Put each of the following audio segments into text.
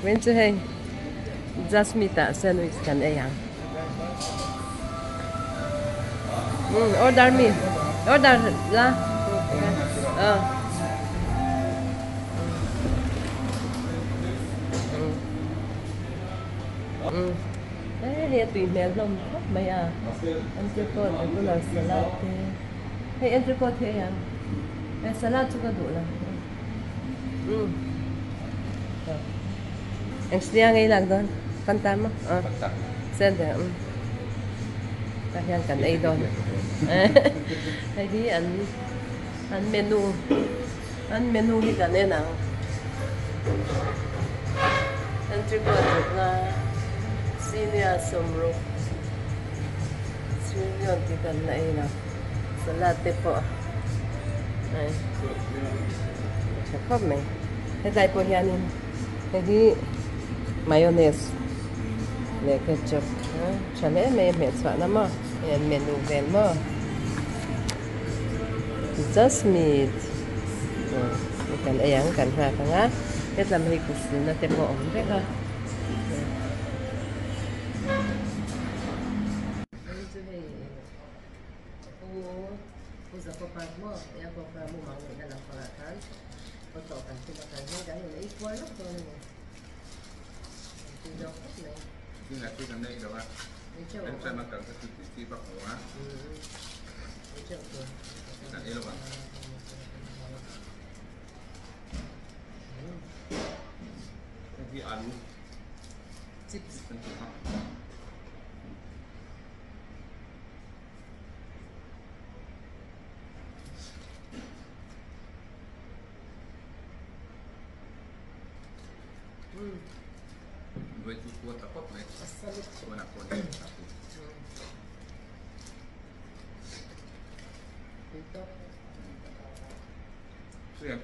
Min chu hei Just Meat ah sandwich kan ei ang. Um order mi order la. Ờ. Um. Hei hei a tui hmel hlawm khawp mai a. Entrecote regular salad te. Hei entrecote hi ei ang. Hei salad chu ka duh lo. Um. Eng sia ngei lak dawn? Fanta maw? Fanta. Sender um. Tah hian kan ei dawn. Hei hi an an menu an menu hi kan en ang. Entrecote rukna senior sawmruk chhunglian tih kan la ei lo. Salad te pawh a tha khawp mai. Hetlai pawh hianin hei hi mayonnaise leh ketchup a tha hle mai a hmeh chhuahna maw hei an menu vel maw just meat hei kan ei ang kan nghak ang a hetlam hei kutsilna te pawh a awm vek a. Hei chu hei Pu Pu Zakopa maw Jakopa mumang neihna lampangah khan auto kan tum a kan hei kan rawn ei kual lawk dawn a ni. Kan tui dawn khawp mai. Zingah thil kan nei lo a, kan tram a kal kha chu tih chi vak lo a. Ei teuh tur. Kan ei lo ang. Hei hi alu. Chips. Kan ti kha. Duai chu kuat ta khawp mai. Chuan a kuat leh ta pui. Siam.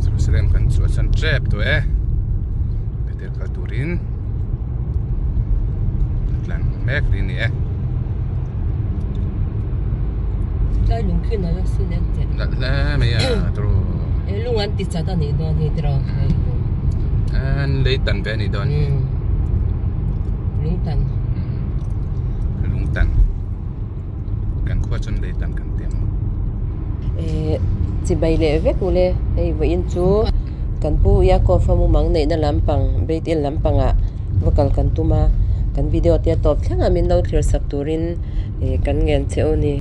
Jerusalem kan chu a chan tep tawh e Bethel kal turin tlan mek ri ni e Tlai lungkhin ala sin en teh Nalh hle mai a tawrh E lung an ti chat a nih dawn hi tiraw An lei tan ve a nih dawn hi Lung tan Lung tan Kan khua chuan lei tan kan ti ang Eh chibai leh vek ule hei vawiin chu kan pu Yaakov a mumang neihna lampang Beit-El lampangah va kal kan tum a kan video te a tawp thleng a min lo thlir sak turin eh kan ngen che u ni.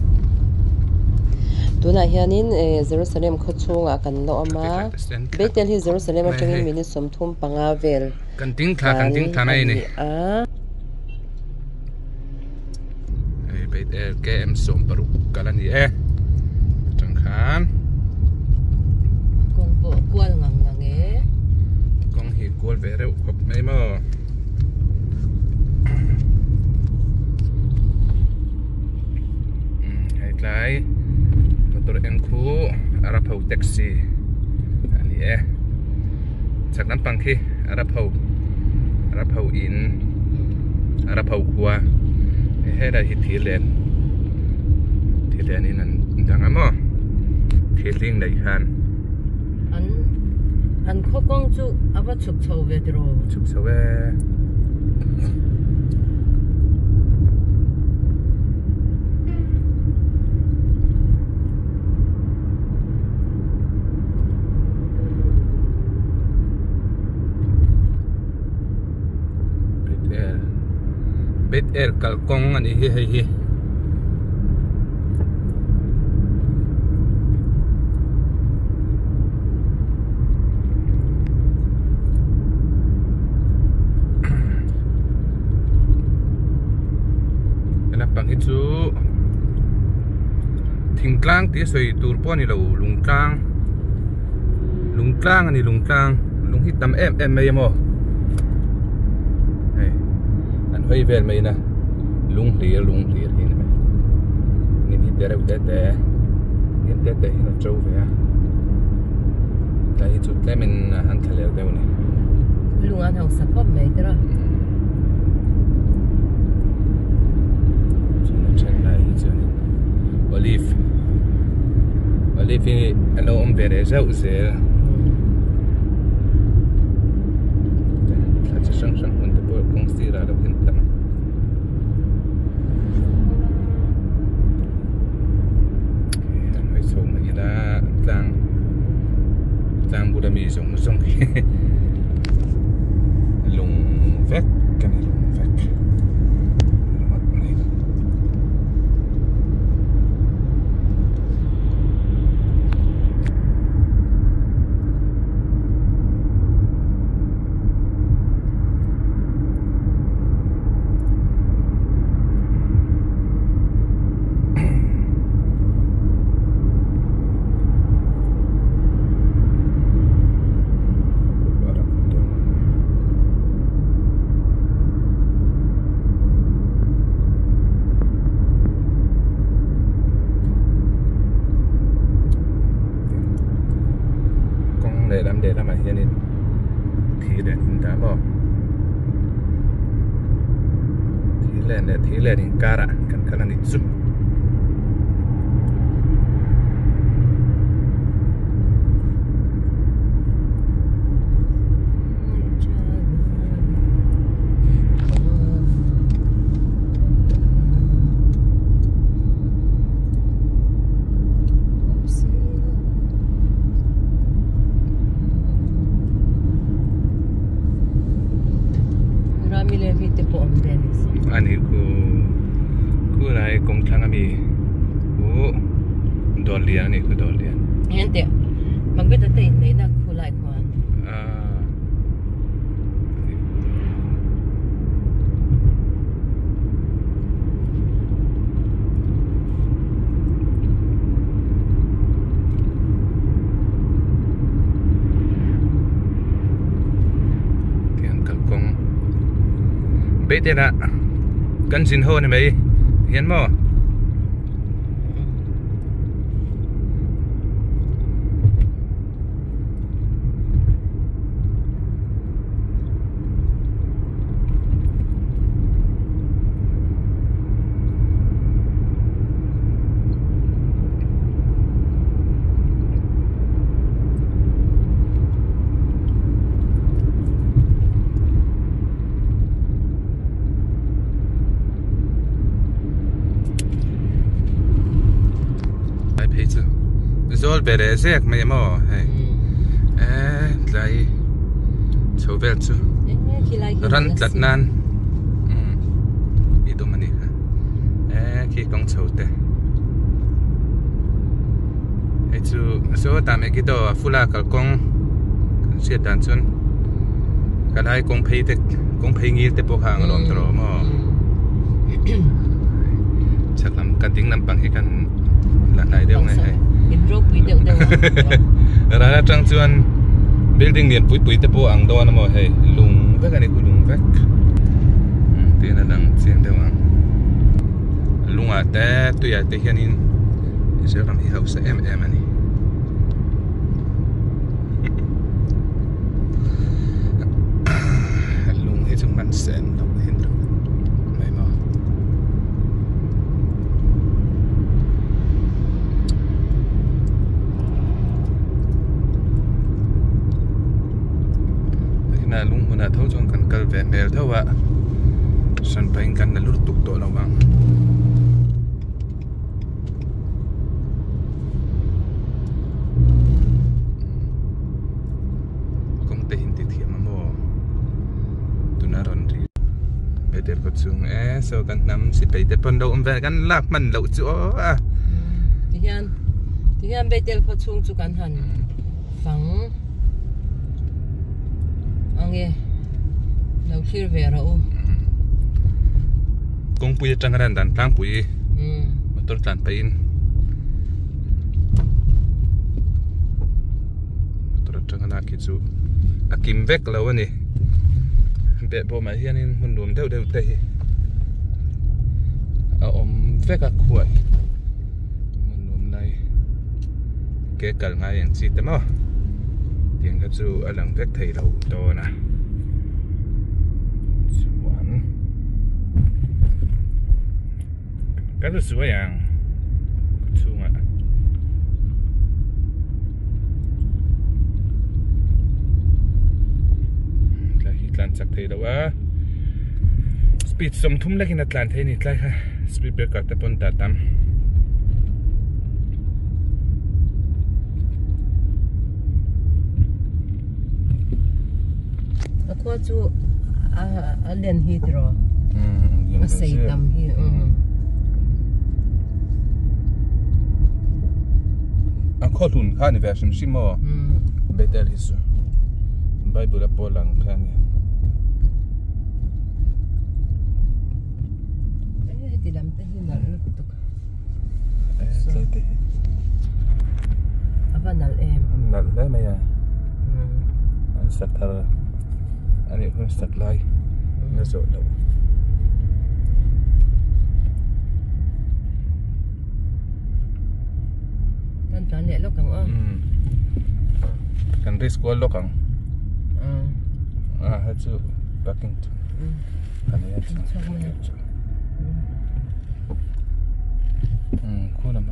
Tunah hianin eh Jerusalem khaw chhungah kan la awm a Beit-El hi Jerusalem atangin minute 35 vel Kan ding thla kan ding thla mai a ni. A. Hei Beit El KM 60 kal a ni e. Atang khan. Kawng pawh kual ngang ngang e. Kawng hi kual ve reuh khawp mai maw. Hei tlai motor eng khu Arab ho taxi a ni e. Chhak lampang khi Arab ho Arab ho in Arab ho khua helai hi thir len thir len in an dang a maw thir hling nei khan an an khaw kawng chu a va chhuk chho ve tiraw chhuk chho e. Beit El Beit El kalkawng a nih hi hei hi lampang hi chu thingtlang tih a sawi tur pawh a ni lo lungtlang lungtlang a ni lungtlang lung hi tam em em mai a maw hei an hawi vel mai in a lung hlir lung hlir hi a ni mai hnim hi te reuh te te hnim te te hian a to ve a tlai hi chu tlem in an thla lel deuh a ni lung an hausa khawp mai te rawh. Khi a lo awm ve leh zauh zel. Thla chi hrang hrang hmun te pawh kawng sirah lo hian tam a. An hawi chho mai ila tlang tlang bula mi zawng zawng hi lung vek a ni lung vek ringawt mai. Kawng lehlam lehlamah hianin thir leh an in dah maw thir len leh thir len inkarah kan kal a ni chu. Rami leh mi te pawh awm ve ni se. Ani khu khu lai kawng thlang ami khu dawr lian ani khu dawr lian. Hian teh Macbeth te inneihna khu lai khuan. Ah. Tiang kalkawng Bethel ah kan zin ho a ni mai hian maw. Lai phei chu zawl ve leh zek mai maw hei eh tlai chho vel chu ran tlat nan i tum a ni kha eh khi kawng chho te hei chu sawtah Megiddo a fula kalkawng kan hriat dan chuan kalai kawng phei te kawng phei ngil te pawh kha ang alawm tawh maw chhak lam kan ding lampang hi kan la hnai deuh nge hei in ropui deuh deuh a ral atang chuan building lian pui pui te pawh ang dawn a maw hei lung vek a ni khu lung vek tiin a lang chiang deuh ang lungah te tuiah te hianin Israel ram hi hausa em em a ni. Lung hi chu hman sen loh hin mai maw. Hina lung hmunah tho chuan kan kal ve hmel tho a, hran pahin kan la lut tuk tawh lo ang. Kawng te in ti thiam a maw tuna rawn ri Bethel kawt chhung e saw kan hnam sipai te pawn lo awm vel kan lak hman loh chu aw a. Tihian tihian Bethel khaw chhung chu kan han fang ange lo thlir ve rawh u. Kawngpui atang a lan dan tlangpui motor tlan pahin motor atang a lak hi chu a kim vek lo a ni behbawmah hianin hmun nuam deuh deuh te hi a awm vek a khuan hmun nuam lai ke kal ngai ang chi te maw tiang kha chu a lang vek thei lo dawn a chuan kan la suai ang chhungah. chak thei lo a speed 30 lekin a tlan thei a ni tlai kha speed breaker te pawn dah tam. A khua chu a len hi tiraw a sei tam hi. A khaw hlun kha ni ve hrim hrim aw Bethel hi chu Bible a pawh lang kha ania. Heti lam te hi nalh lutuk. Tlai te hi. A va nalh em. Nalh hle mai a. An sak thar a nih hun sak lai la zawh loh. Kan tlan leh lawk ang aw. Kan risk kual lawk ang. Ah hei chu parking chu. Kan ei a chu. Khu lam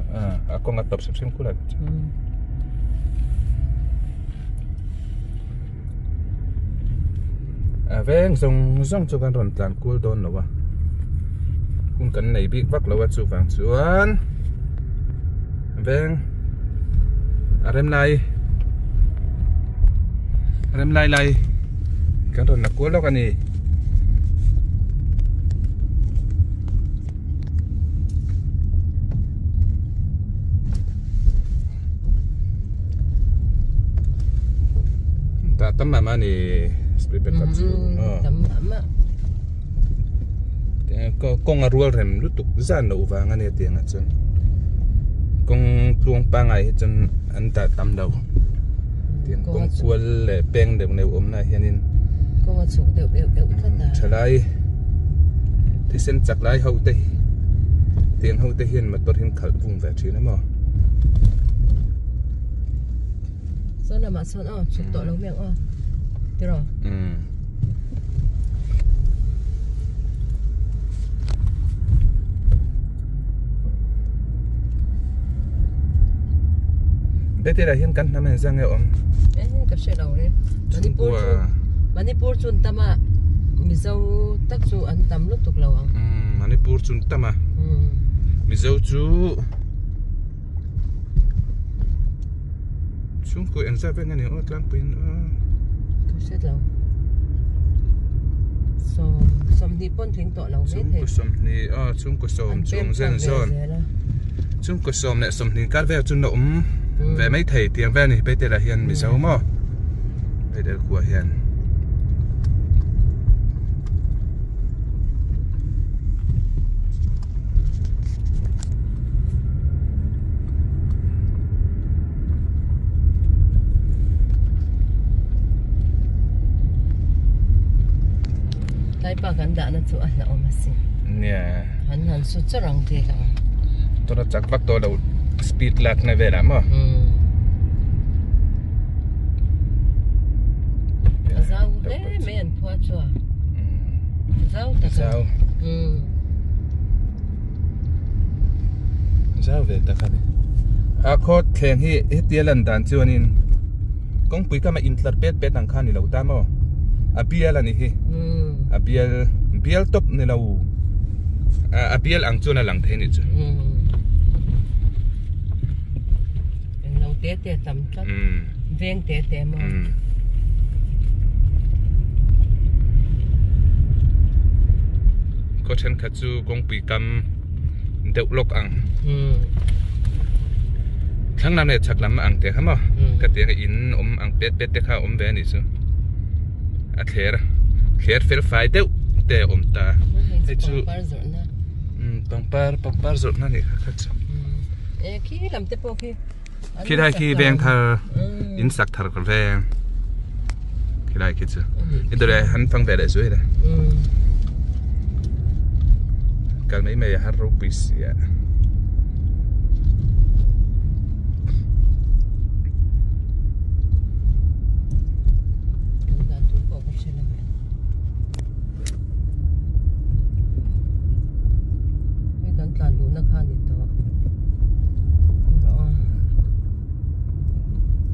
a kawng a tawp hrim hrim khu lai chu. A veng zawng zawng chu kan rawn tlan kual dawn lo a hun kan nei bik vak lo a chuvang chuan veng a rem lai a rem lai lai kan rawn la kual lawk a ni. Ta tam mah mah ni speed breaker chu tam mah mah kawng a rual rem lutuk zan loh vang a nia tiang ah chuan kawng tluang pangai hi chuan an dah tam lo tiang kawng kual leh peng deuh neuh awm na ah hianin kawng a chhuk deuh euh euh tlat a thalai thisen chak lai ho te tiang ho te hian motor hi an khalh vung ve thin a maw. Sawn lamah sawn aw chhuk tawh lo mai ang aw tiraw. Umm. Bethel ah hian kan hnam engzah nge awm? Eh ka hre lo re. Manipur chu Manipur chu an tam a Mizo tak chu an tam lutuk lo ang. Umm Manipur chu an tam a. Umm. Mizo chu Chhungkaw engzat vel nge ni aw tlangpuiin aw. Ka hre lo. Sawm sawmhnih pawn tling tawh lo mai thei. Chhungkaw sawmhnih aw chhungkaw sawm chuang zen zawn. Chhungkaw sawm leh sawmhnih kar vel chu na awm ve mai thei tiang vel a ni Bethel ah hian Mizo maw Bethel khua hian. Taipa kan dahna chu a hlauhawm asin. Nia. An han su char ang te ka. Tuna chak vak tawh lo speed lak na velah maw. A zau hle mai an phua chu a. Zau tak a. Zau. Zau ve tak a ni. A khaw thleng hi hetia lan dan chuanin kawngpui kama intlar pet pet ang kha ni lo ta maw? A bial a ni hi. A bial bial tawp ni lo. A bial ang chuan a lang thei ni chu. Englo te te tam tlat. Veng te te maw? Khaw thenkhat chu kawngpui kam deuh lawk ang. Thlang lam leh chhak lam ang te kha maw? Ka ti ang in awm ang pet pet te kha awm ve a nih chu. A thler thler fel fai deuh te a awm ta. Hei chu pangpar pangpar zawrhna a nih kha kha chu. Khi lam te pawh khi. Khi lai khi veng thar in sak thar ka veng khi lai khi chu i dawr han fang ve leh zui le kal mai mai a har ropui si a. Hei kan tlan duhna kha a ni tawh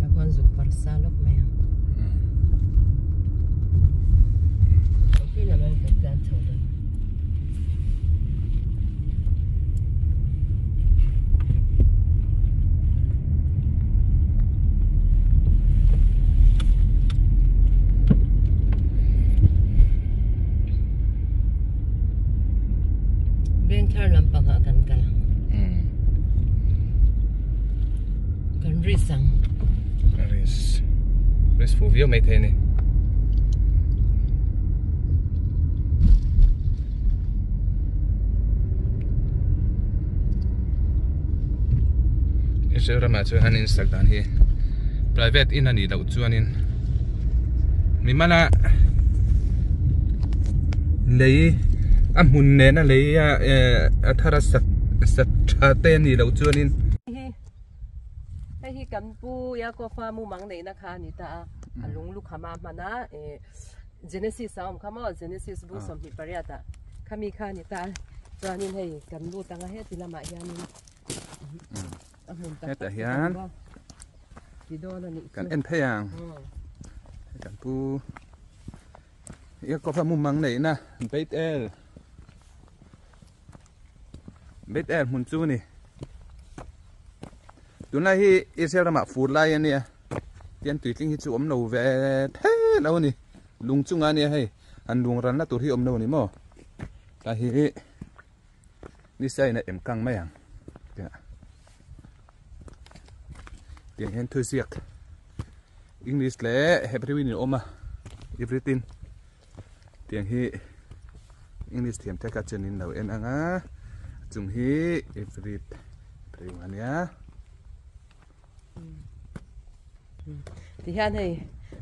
tah khuan zuk parsa lawk mai ang. Vengthar lampangah kan kal ang. Kan risk ang. Risk. Risk fu viau mai thei a ni. Israel ramah chuan an insak dan hi private in a nih loh chuanin mimala lei a hmun nena lei a eh a thar a sak sak tha te a nih loh chuanin. Hei hi kan pu Yakofa mumang neihna kha a ni ta a, a lung lukham a hman a eh Genesis a awm kha maw Genesis bu 28 ah khami kha a ni ta a chuanin hei kan lut ang a heti lamah hianin a hmun tak hetah hian ti dawn a nih chu kan en phei ang kan pu Yakofa mumang neihna Bethel Bethel hmun chu a ni. Tunlai hi Israel ramah fur lai a nia tian tuitling hi chu awm lo ve thei lo a ni lung chungah a nia hei han lung ranna tur hi awm lo a ni maw tlai hi nisa in a em kang mai ang tiang hian thuziak English leh Hebrew in a awm a everything Tiang hi English thiam te kha chuan in lo en ang a, chung hi Ifrit Hebrew a nia. Ti hian hei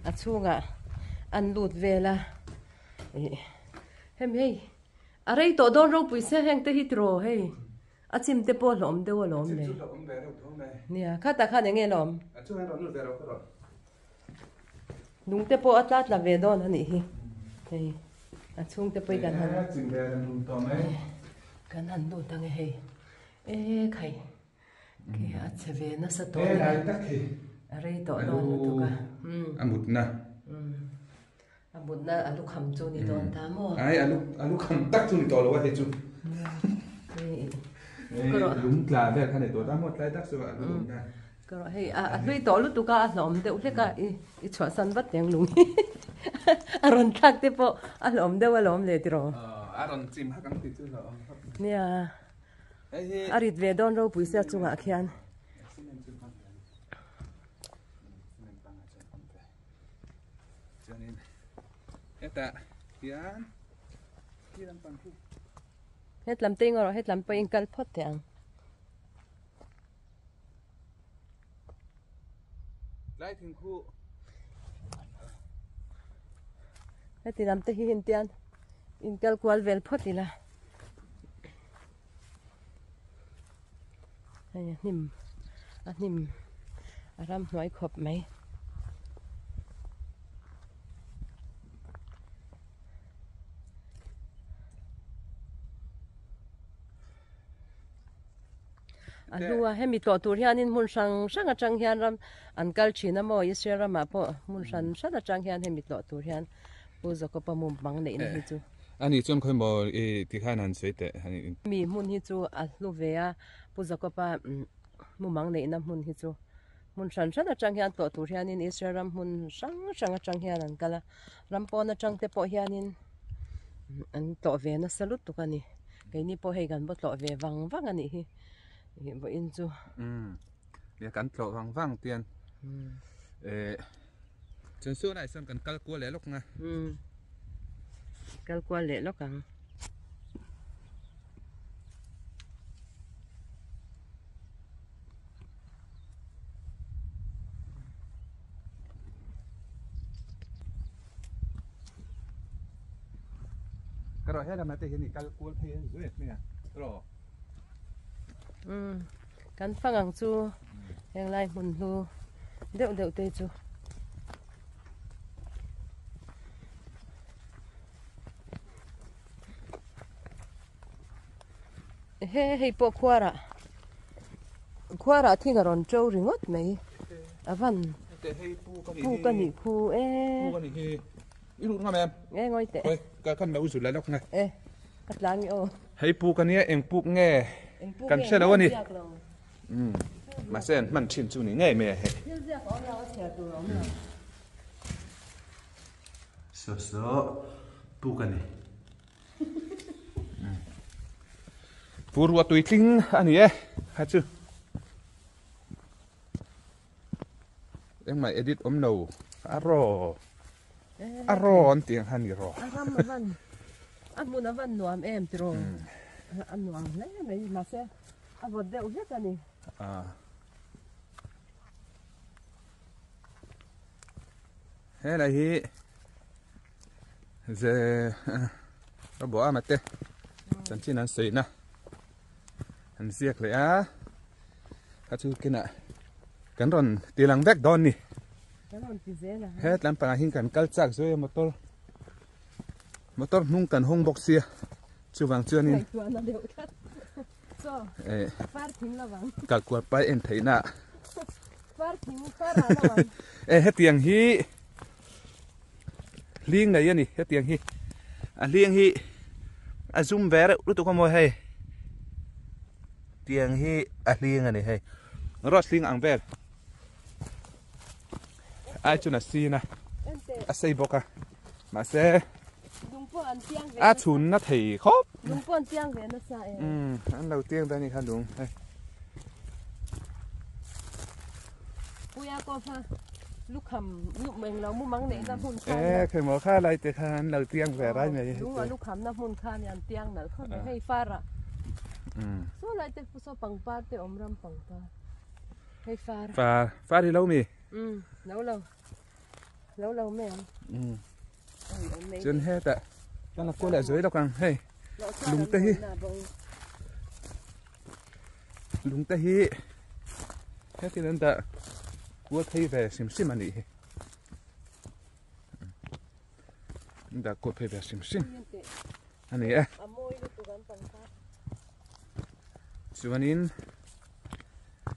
a chhungah an lut vel a, ih hemi hei a rei tawh dawn ropui sia heng te hi tiraw hei a chim te pawh hlawm deuh alawm le. Nia khatah khan eng nge lawm? A chungah hian rawn lut ve rawh ka rawh. Lung te pawh a tla tla ve dawn a nih hi hei a chhung te pawh kan han kan han lut ang e hei e khai khi a chhe ve nasa tawh a rei tawh dawn lutuk a a mutna a mutna a lukham chu ni dawn ta maw ai a lukham tak chu ni tawh lo a hei chu lung tla vel kha ni tawh ta maw tlai tak chu a lumna Ka rawh hei a a hlui tawh lutuk a a hlawm deuh hlek a i i chhuahsan vat teng lung hi a rawn thlak te pawh a hlawm deuh alawm le tiraw. A rawn chim hak ang tih chu hlauhawm khawp mai. Nia a rit ve dawn ropui sia chungah khian. Chuanin hetah hian khi lampang khi. Hetlam te eng erawh hetlam pawh in kal phawt teh ang. Lai thing khu. Heti lam te hi hin tian in kal kual vel phawt ila. Hei a hnim a hnim a ram hnuai khawp mai. A hnua hemi tlawh tur hianin hmun hrang hrang atang hian ram an kal thin a maw Israel ramah pawh hmun hran hran atang hian hemi tlawh tur hian Pu Jacob-a mum hmang neihna hi chu. A nih chuan khawi maw i ti khan han sawi teh. Mi hmun hi chu a hlu ve a, Pu Jacob-a mumang neihna hmun hi chu hmun hran hran atang hian tlawh tur hianin Israel ram hmun hrang hrang atang hian an kal a, ram pawn atang te pawh hianin an tlawh ve nasa lutuk a ni. Keini pawh hei kan va tlawh ve vang vang a nih hi ih vawiin chu. Umm nia kan tlawh vang vang tian eh chuan sawn ah sawn kan kal kual leh lawk ang a. Umm kal kual leh lawk ang. Ka rawh helam ah te hian i kal kual phei a zuai mai a rawh. Umm kan fang ang chu heng lai hmun hlu deuh deuh te chu. He hei pawh khuarah khuarah thing a rawn to ringawt mai a van pu ka nih khu e pu ka nih hi i lut ngam em e ngawi teh oi ka kan lo zul la lawk nge e ka tlang i aw hei pu ka nia eng puk nge kan hre lo a ni um mahse an hman thin chu ni ngei mai a hei thil ziak awm lo a chhiar tur awm lo so so pu ka ni. Fur ruah tui tling a ni e kha chu. Engmah edit awm lo a raw a raw an tih ang kha a ni raw. A ram a van a hmun a van nuam em tiraw a nuam hle mai mahse a vawt deuh hlek a ni. Helai hi ze ka bawh a mate chanchin an sawi na an ziak leh a kha chu kinah kan rawn ti lang vek dawn ni he tlam pangah hian kan kal chak zui a motor motor hnung kan hawng bawk sia chuvang chuanin eh kal kual pai en theihna eh hetiang hi hling nei a ni hetiang hi a hling hi a zum ve reuh lutuk a maw hei tiang hi a hling a ni hei rose hling ang vel ai chun a sin a a sei bawk a mahse a chhun na thei khawp lung pawh an tiang ve nasa e um an lo tiang ve a ni kha lung hei Puia pawh kha lukham lu englo mumang neihna hmun kha e khemaw kha lai te kha an lo tiang ve rai mai lung a lukham na hmun kha nia an tiang nalh khawp mai hei far ah saw lai te saw pangpar te awm ram pangpar hei far far far hi lo mi um lo lo lo lo mai ang um chuan hetah kan la kual leh zuai lawk ang hei lung te hi lung te hi hetin an dah kual phei ve hrim hrim a nih hi an dah kual phei ve hrim hrim a ni e chuanin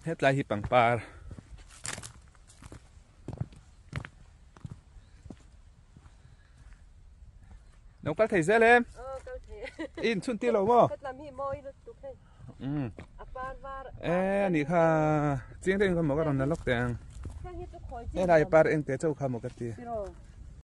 hetlai hi pangpar Lo kal thei zel em? Aw kal thei. I inchhun tir lo maw? Ka tlam hi mawi lutuk hei. Um. A par var. E ani kha chiang deuhin kha maw ka rawn la lawk teh ang. Heng hi chu khawi chi. Helai par eng te chauh kha maw ka ti. Tiraw.